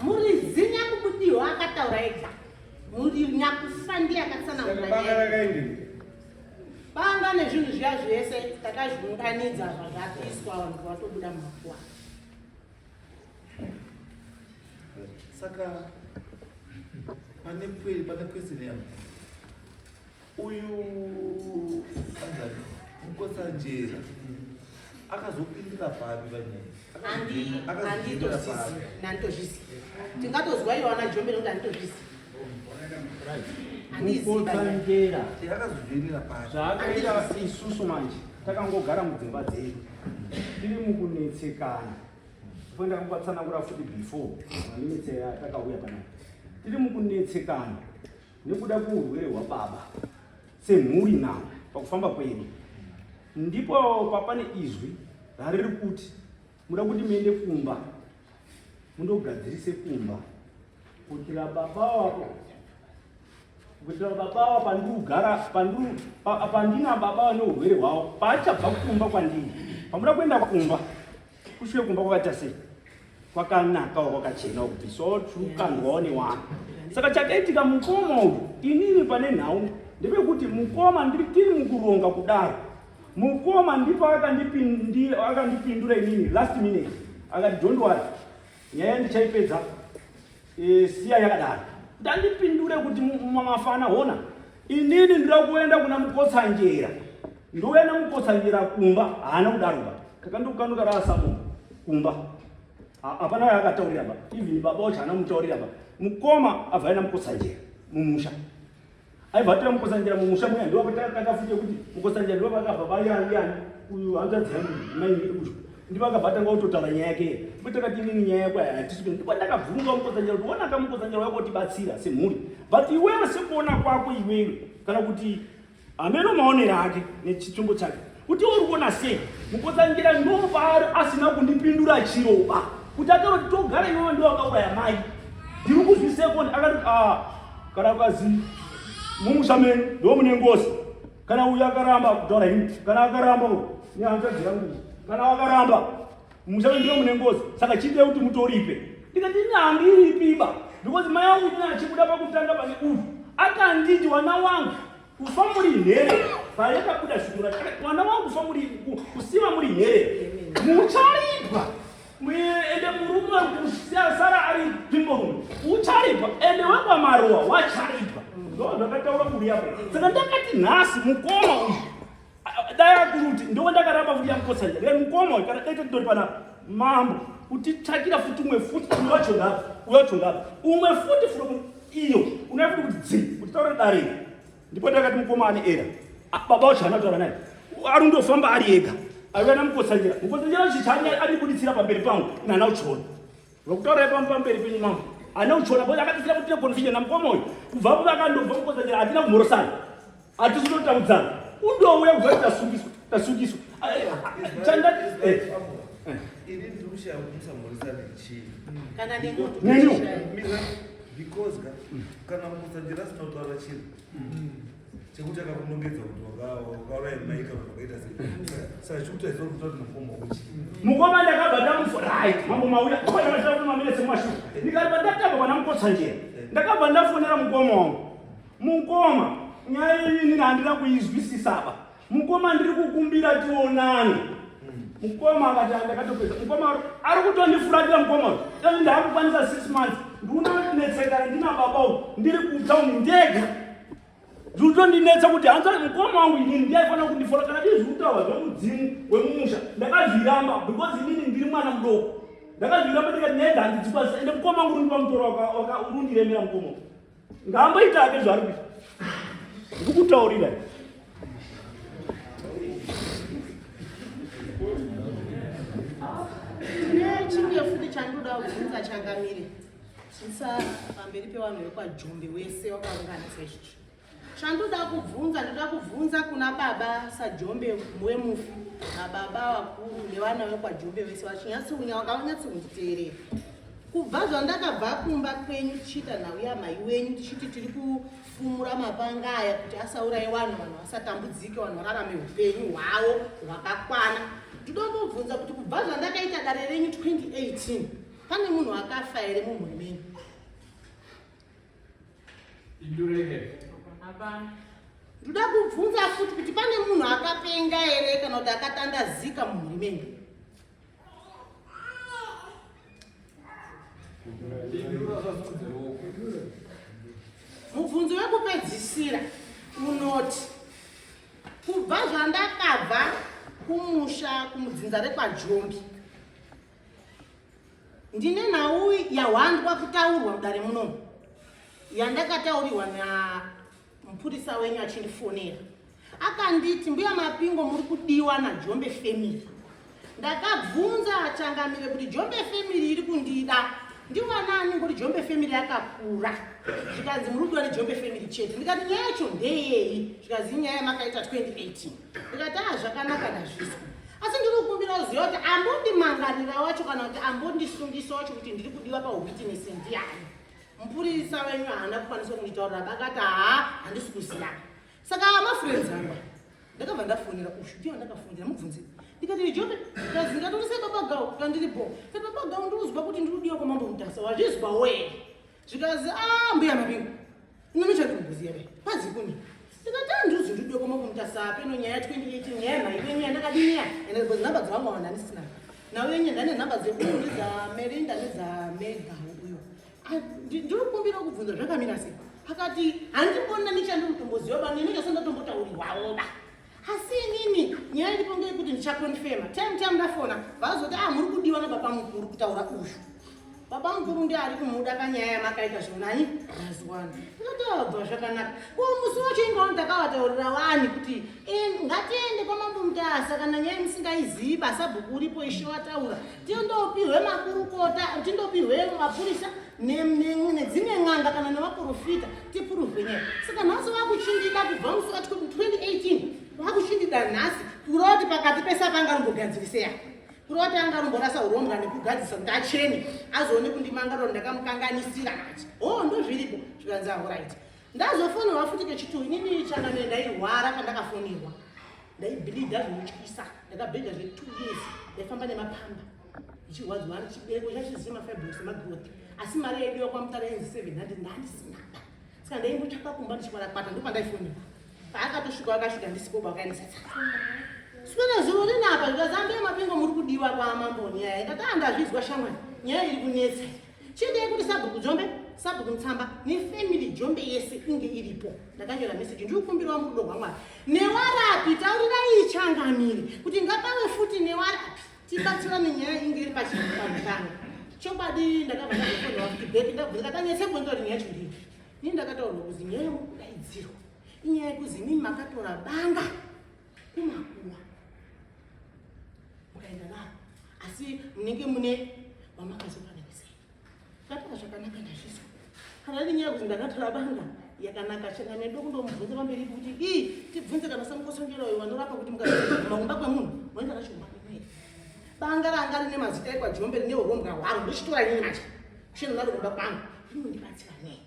S6: Muridzi nyakubudiwa akataura ega. Muri nyakufa ndiye akatsanangura
S5: Saka banga
S6: nyaya.
S5: rakaendei?
S6: Banga nezvinhu zviya zvese takazviunganidza zvazvakuiswa vanhu vatobuda mumakuwa.
S2: Saka pane kweli pane question yangu. Uyu anzani Mukotsanjera akazopindira papi panyaya? Akazopindira papi?
S6: Handitozvizi. Tingatozwa iwo ana Jombe nekuti handitozvizi. Handizivi.
S3: Mukotsanjera
S2: Akazopindira papi?
S3: Zvaakaita isusu manje takangogara mudzimba dzedu tiri mukunetsekana. Kuenda kungatsanangura futi before maminitsi atakauya panapa, tiri mukunetsekana nekuda kweurwere hwababa semhuri. Nawo pakufamba kwedu ndipo papane izwi rariri kuti muda kuti muende kumba mundogadzirise kumba kuitira baba wako, kuitira baba wa pandiri kugara pandiri pandina baba vane urwere hwavo paachabva kumba kwandiri. Pamuda kuenda kumba kusvike kumba kwakaita sei, kwakanakawo, kwakachena, kubvisawo tukandwawo newanhu. Saka chakaitika, mukoma uyu, inini pane nhau ndepekuti mukoma ndiri tiri mukuronga kudaro, mukoma ndipo akandipindura inini last minute, akati, "Don't worry, nyaya ndichaipedza, siya yakadaro." Kuti andipindure kuti mafana hona inini ndira kuenda kuna Mukotsanjera, ndouya naMukotsanjera kumba. Haana kudaro ba, takandokanuka raasamu kumba. Hapana yaakataurira ba, even baba wacho haana mutaurira ba. Mukoma abva aenda Mukotsanjera mumusha, aibva atora Mukotsanjera mumusha muya. Ndiwo futi yekuti Mukotsanjera ndiwo vakabva vayani uyu hanzvadzi yangu mai uyu, ndivo akabva atanga kutotaura nyaya yake. Ndipo takati inini nyaya yako hatisi, ndipo ndakabvunza Mukotsanjera kuti onaka Mukotsanjera wako tibatsira semhuri, but iwewe sekuona kwako iwewe, kana kuti hameno maonero ake nechitsvimbo chake, kuti uri kuona sei Mukotsanjera? Ndopaari asina kundipindura chiroba kuti ataura kuti togara iwewe ndo wakauraya mai. Ndiri kuzvisekoni akati, "Ah, kana ukazi mumusha menyu ndo mune ngozi, kana uyu akaramba kutaura ini, kana akaramba uyu nehanzvadzi yangu, kana wakaramba mumusha menyu ndo mune ngozi, saka chiite kuti mutoripe." Ndikati ini handiripiba because mai angu ine achibuda pakutanga pane uyu akanditi, "Wana wangu, kufa muri nhere." Payakabuda shuro racho akati, "Wana wangu, kufa muri kusiva muri nhere mucharipwa. Ende murume sara ari tsvimborume ucharipwa, ende wekwamarowa wacharipwa." Ndo zvakataura kuri yapo. Saka ndakati nhasi mukoma uyu dai akuruti ndo ndakaramba futi yaMukotsanjera. Ndikati mukoma uyu kana dai totori panapa mambo kutitsvakira futi umwe futi, uyu wacho ngapa, uyu wacho ngapa, umwe futi from iyo unouya futi kuti dzi kuti taura dare. Ndipo ndakati mukoma ane era. Ah, baba wacho haana kutaura naye, ari kundofamba ari ega. Aiuya naMukotsanjera. Mukotsanjera chichani andibuditsira pamberi pangu nana uchiona vakutaura ipapo pamberi penyu mambo ana uchiona because akatisira kuti tine confusion namukoma uyu. Kubva vakandobva Mukotsanjera hatina kumhorosana, hatisi kutotaudzana, undouya kubva tasungiswa, tasungiswa chandati.
S2: Ini ndiri kushaya kuti musamhoresane chii.
S6: Kana nemoto.
S3: Neniwo.
S2: Mira, because kana Mukotsanjera asina kutaura chiro chekuti akakunongedza kuti wakauraya mai kana wakaita sei, saka chikutaisa kuti kutaura mukoma wekuchii?
S3: Mukoma ndakabva ndamufa. Right, mambo mauya mamine semashuka, ndikabva ndatamba pana Mukotsanjera. Ndakabva ndafonera mukoma wangu, "Mukoma, nyaya yenyu inini handina kuizwisisaba. Mukoma, ndiri kukumbira tionane." Mukoma akati ndakatopedza. Mukoma ari kutondifuratira. Mukoma uyu tati ndaakukwanisa 6 months ndiunonetsekana ndina baba uyu, ndiri kutauni ndega, zvitondinetsa kuti hanza mukoma wangu inini ndiyaifanira kundifora. Kana dii zvikutaurwa zvemudzimu wemumusha ndakazviramba because inini ndiri mwana mudoko. Ndakazviramba ndikati nyaya idzi handidzikwanisa, ende mukoma wangu uri pamutoro uri undiremera. Mukoma ngaamboita ake zvaari kuita, ndikutaurira.
S6: Chimwe futi chandinoda kubvunza changamire, chisa pamberi pevanhu vekwaJombe wese wakaungana saizvozvo. Chandoda kubvunza, ndoda kubvunza kuna baba saJombe wemufi nababa vakuru nevana vekwaJombe vese vachinyatsounya vakanyatsokunditeerera. Kubva zvandakabva kumba kwenyu tichiita nhau yamai wenyu tichiti tiri kufumura mapanga aya kuti asauraye vanhu, vanhu vasatambudzike, vanhu vararame upenyu hwavo hwakakwana. Ndoda kubvunza kuti kubva zvandakaita dare renyu 2018 pane munhu akafa here mumhuri menyu? Ndoda kubvunza futi kuti pane munhu akapenga here kana kuti akatandazika mumhuri menyu? Mubvunzo wekupedzisira unoti kubva zvandakabva kumusha kumudzinza rekwaJombi ndine nhau yahwandwa kutaurwa mudare munomu yandakataurirwa namupurisa wenyu achindifonera akanditi mbuya Mapingo muri kudiwa naJombe family. Ndakabvunza changamire kuti Jombe family iri kundida ndiwanani ngoti Jombe family yakakura, zvikanzi muri kudiwa neJombe family chete. Ndikati nyaya yacho ndeyei? Zvikanzi inyaya yamakaita 2018. Ndikati a zvakanaka ndazvizwa, asi ndiri kukumbira kuziva kuti ambondimangarira wacho kana kuti ambondisungisa wacho kuti ndiri kudiwa pawitness ndiani. Mupurisa wenyu haana kukwanisa kunditaurira, akati haa handisi kuziva. Saka mafriends angu ndakabva ndafonera ushu ndiyo ndakafonera mubvunze ndikati Jombe kazi ndikatorise baba gau kandiri bo kati baba gau ndikuzwa kuti ndiri kudiwa kwamambo Mutasa wazvizwa wee zvikanzi a mbuya Mapingo inonochatomboziya be pazi kuni ndikati a ndiuzi ndiri kudiwa kwamambo Mutasa apeno nyaya 2018 nyaya mhai wenyu yandakadiniya ende because nhamba dzavangu ava ndandisina nhau yenyu ndane nhamba dzekuru nedzaMerinda nedzaMegau uyo ndiri kukumbira kubvunza zvakamira sei. Akati handimbona nechandiri kutomboziva ba nini ndasati ndatombotauriwawo ba asi inini nyaya iripo ngeyekuti ndichakonfema time time ndafona vazoti a muri kudiwa nababa mukuru kutaura uyu baba mukuru ndiye ari kumuda panyaya yamakaita zvonani mazuva ano. Ndikati zvakanaka ko musi wacho ingaoni ndakavataurira wani kuti ngatiende kwamambo Mutasa kana nyaya musingaizivi basabhuku uripo ishe wataura tindopihwe makurukota tindopihwe mapurisa nedzimwe n'anga kana nemaprofita tipuruvhe nyaya. Saka nhasi vakuchindida kubva musi wa 2018 vakuchindida nhasi kureva kuti pakati pese apa angarumbogadzirise ya kureva kuti angarumborasa urombwa nekugadzisa kuti achene azoone kundimangariro ndakamukanganisira manje o ndozviripo zvikanzi alright. Ndazofonerwa futi kechitwo inini changamire ndairwara pandakafonerwa ndaibhilidha zvinotyisa ndakabhilidha zve 2 years ndaifamba nemapamba ndichirwadziwa chibereko chachiziva mafibroids emagrowth asi mari yaidiwa kwaMutare yainzi 700 ndandisina saka ndaimbotsvaka kumba ndichikwarakwata ndopandaifonerwa paakatosvika akasvika ndisipo bakaendesa tsatsa swera zuro rinapa zvikanzi ambuya Mapingo muri kudiwa kwamambo nyaya ndati a ndazvizwa shamwari nyaya iri kunetsa chiendei kuti sabhuku Jombe sabhuku Mutsamba nefamily Jombe yese inge iripo. Ndakanyora meseji ndiri kukumbirawo murudo rwaMwari newarapi taurirai changamire kuti ngapawe futi newarapi tibatsirane nyaya inge iri pachipamutano. Chokwadi ndakabva ndazofonera futi back ndabvunza ndakanyatse kuenda kuti nyaya yacho ndii. Ini ndakataurwa kuzi nyaya yemukudaidzirwa inyaya yekuzi imimi makatora banga kumakuwa mukaenda naro asi munenge mune wamakazopanekesei. Ndataura zvakanaka ndazvizwa kana iri nyaya yekuti ndakatora banga yakanaka changamire ndokundomubvunza pamberi kuti ii tibvunze kana samukosongera uyu vanorapa kuti mukaguma kumba kwemunhu moenda nacho kumba kwenyu here banga ranga rine mazita ekwaJombe rine urombwa hwaro ndochitora inini manje kushenda naro kumba kwangu rinondibatsira nei.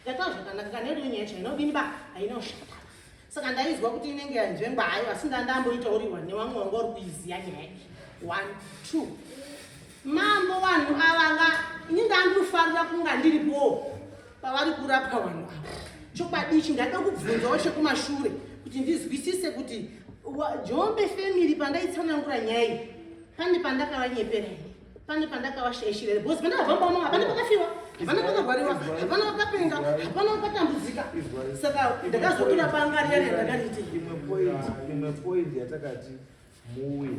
S6: Ndataura zvakanaka kana iriyo nyaya yacho haina kudini ba haina kushata saka ndaizwa kuti inenge yanzvengwa hayo asi ndandamboitaurirwa nevamwe vanga vari kuiziya nyaya iyi. 1 2 mambo vanhu avanga ini ndandifarira kunga ndiripo pavari kurapwa vanhu ava. Chokwadi ichi ndada kubvunzawo chekumashure kuti ndizwisise kuti Jombe family pandaitsanangura nyaya iyi pane pandakavanyepera here pane pandakavashaishira here because pandakabva mumba hapana pakafiwa hapana pakarwariwa hapana pakapenga hapana pakatambudzika saka ndakazotora banga riya riya ndakariite.
S2: Imwe point yatakati muuye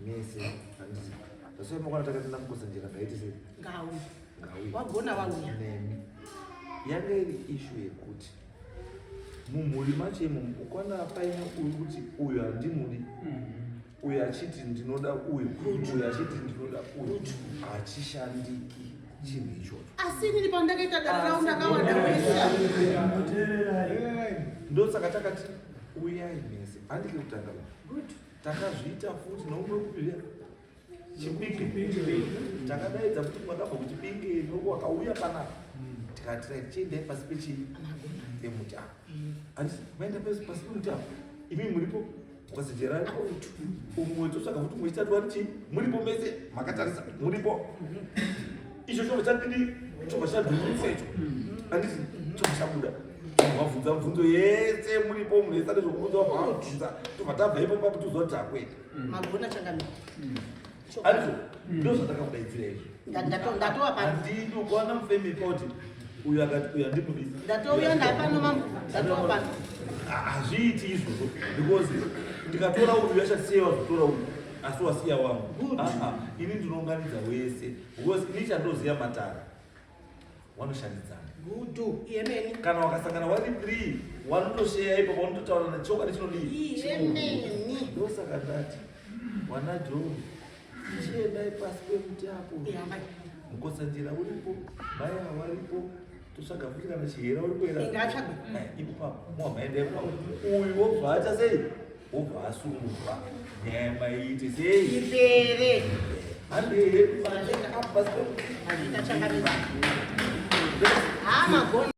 S2: mese handiti tasoi makwana takati namukosanjera ngaite sei
S6: ngauye
S2: ngauye
S6: wagona wauya
S2: nemi yanga iri issue yekuti mumhuri macho imomo ukwana paine uyu kuti uyu handimudi. Uyu achiti ndinoda uyu, uyu achiti ndinoda uyu, hachishandiki chinhu ichocho.
S6: Asi inini pandakaita dare rangu ndakawanda wese.
S2: Ndosaka takati uyai mese, handike kutanga takazviita futi noumwe kupiya Chipinge. Takadaidza futi mwakabva kuChipinge noko wakauya panapa, tikati tichiendai pasi pechii pemuti apa. Handiti maenda pasi pemuti apa, imi muripo, mukasejera aripo, umwe totsvaga futi umwe chitatu ari chii, muripo mese makatarisa muripo. Icho chobva chadini, chobva chadhumisa icho, handiti chobva chabuda, wabvunza mubvunzo yese muripo, munhu wese ane zvokubvunza wabva wabvunza, tobva tabva ipo papo toziva kuti takuenda.
S6: Magona changamire.
S2: Andizvo ndo zvatakakudaidzira izvo.
S6: Ndatova pano.
S2: Handidi ukaona mufemi poti uyu akati uyu handimudisi.
S6: Ndatouya ndapano mambo, ndatova pano.
S2: Hazviiti izvozvo because ndikatora uyu achasiya wazotora uyu asi wasiya wangu. Ah, ini ndinounganidza wese because ini chandoziva matara wanoshandidzana.
S6: Gudu iyemeni.
S2: Kana wakasangana wari three wanotosheya ipapo, wanototaura nechokwadi chinodii.
S6: Iyemeni.
S2: Ndosaka ndati wana John chiendai pasi pemuti apo.
S6: Ihamba.
S2: Mukotsanjera uripo, mai ava varipo, totsvaga futi kana Chihera uripo era.
S6: Ingatsvagwe.
S2: Ipo papo muhamaenda ipapo, uyu wobva acha sei, wobva asungurwa, nyaya maiite sei?
S6: Ipere.
S2: Handei pasi pemuti.
S6: Mazvita changamire. Ha, magona.